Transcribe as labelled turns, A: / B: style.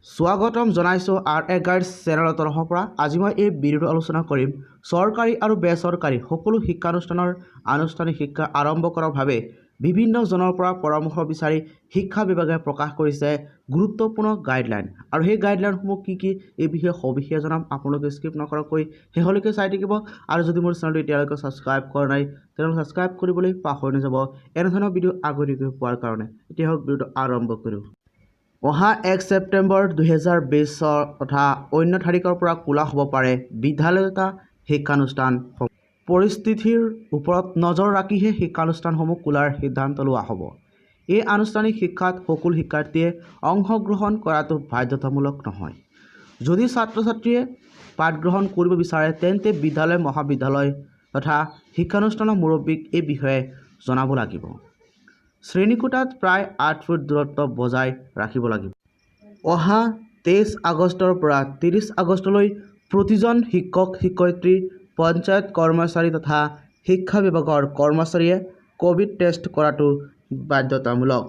A: স্বাগতম জনাইছোঁ আৰ এ গাইডছ চেনেলৰ তৰফৰ পৰা। আজি মই এই ভিডিঅ'টো আলোচনা কৰিম চৰকাৰী আৰু বেচৰকাৰী সকলো শিক্ষানুষ্ঠানৰ আনুষ্ঠানিক শিক্ষা আৰম্ভ কৰাৰ বাবে বিভিন্নজনৰ পৰা পৰামৰ্শ বিচাৰি শিক্ষা বিভাগে প্ৰকাশ কৰিছে গুৰুত্বপূৰ্ণ গাইডলাইন। আৰু সেই গাইডলাইনসমূহ কি কি, এই বিষয়ে সবিশেষ জনাম। আপোনালোকে স্কিপ নকৰাকৈ শেষলৈকে চাই থাকিব। আৰু যদি মোৰ চেনেলটো এতিয়ালৈকে ছাবস্ক্ৰাইব কৰা নাই, তেনেহ'লে ছাবস্ক্ৰাইব কৰিবলৈ পাহৰি নাযাব এনেধৰণৰ ভিডিঅ' আগতীয়াকৈ পোৱাৰ কাৰণে। এতিয়া হওক, ভিডিঅ'টো আৰম্ভ কৰোঁ। অহা 1 ছেপ্টেম্বৰ 2020ৰ তথা অন্য তাৰিখৰ পৰা খোলা হ'ব পাৰে বিদ্যালয় তথা শিক্ষানুষ্ঠান। পৰিস্থিতিৰ ওপৰত নজৰ ৰাখিহে শিক্ষানুষ্ঠানসমূহ খোলাৰ সিদ্ধান্ত লোৱা হ'ব। এই আনুষ্ঠানিক শিক্ষাত সকলো শিক্ষাৰ্থীয়ে অংশগ্ৰহণ কৰাটো বাধ্যতামূলক নহয়। যদি ছাত্ৰ ছাত্ৰীয়ে পাঠগ্ৰহণ কৰিব বিচাৰে, তেন্তে বিদ্যালয়, মহাবিদ্যালয় তথা শিক্ষানুষ্ঠানৰ মুৰব্বীক এই বিষয়ে জনাব লাগিব। শ্ৰেণীকোঠাত প্ৰায় 8 ফুট দূৰত্ব বজাই ৰাখিব লাগিব। অহা 23 আগষ্টৰ পৰা 30 আগষ্টলৈ প্ৰতিজন শিক্ষক শিক্ষয়িত্ৰী, পঞ্চায়ত কৰ্মচাৰী তথা শিক্ষা বিভাগৰ কৰ্মচাৰীয়ে ক'ভিড টেষ্ট কৰাটো বাধ্যতামূলক।